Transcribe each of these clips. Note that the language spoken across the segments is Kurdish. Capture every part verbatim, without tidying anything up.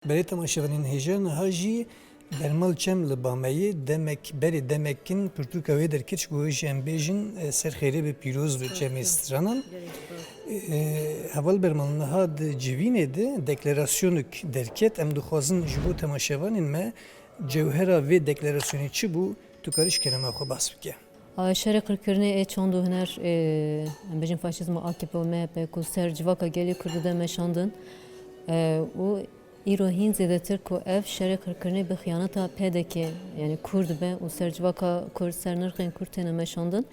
Belê temaşevanên hêja, niha jî Bermal Çem li ba me ye, demek, berê demek in pirtûka wê derket, ji bo wê jî em bêjin, e, ser xêrê be, pîroz be Çemê Stranan. E, Heval Bermal, niha di civînê de deklarasyonek derket, em dixwazin ji bo temaşevanên me cewhera vê deklarasyoyê çi bû, tu karî ji kerema xwe behs bike. A, şerê qirkirinê ê çand û huner, ê, em bêjin faşîzma A K P û M H P ku ser civaka gelê Kurd de meşandin, e, û îro hîn zêdetir ku ev şerê qirkirinê bi xiyaneta P D K, yani Kurd be û ser civaka Kurd, ser nirxên Kurd têne meşandin.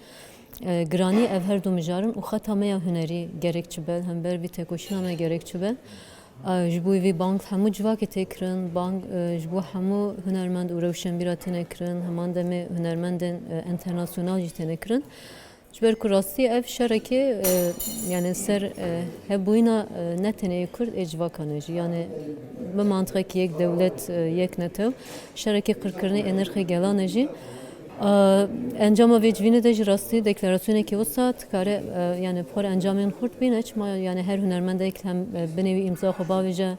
E, giranî ev her du mijarin û xeta me ya hunerî gerek çi be, hember vî têkoşîna me gerek çi be. E, ji bo vî bang hemû civakê tê kirin, bang, e, ji bo hemû hunermend û rewşenbîra têne kirin, heman demê hunermendên, e, enternasyonal jî têne kirin. Ji ber ku rastî ev şerekê, e, yani ser, e, hebûyîna, e, ne tenê yê Kurd, ê civakan e jî. Yani bi mantiqekî yek dewlet, e, yek netew, şerekê qirkirinê ê nirxê gelan e jî. E, encama vê civînê de jî rastî deklarasyonekî wisa dikare, e, yani bi xwe re encamên xurt bîne, çima yani her hunermendek hem, e, binê wî îmza xwe bavêje,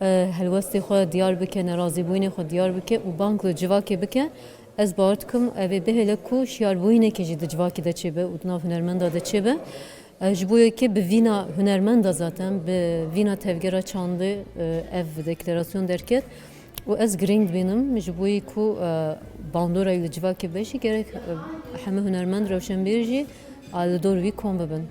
e, helwestê xwe diyar bike, nerazîbûyînê xwe diyar bike û bang li civakê bike. Ez bawer dikim, ev ê bihêle ku şiyarbûyînekê jî di civakê de çêbe û di nav hunermenda de çêbe. E, ji bo yekê bi vîna hunermenda zaten, bi vîna tevgera çandê, e, ev deklarasyon derket. Û ez girîng dibînim, ji bo yî ku, e, bandora wî li civakê be jî gerek, e, heme hunermend rewşenbîr jî, a, li dor wî kom bibin.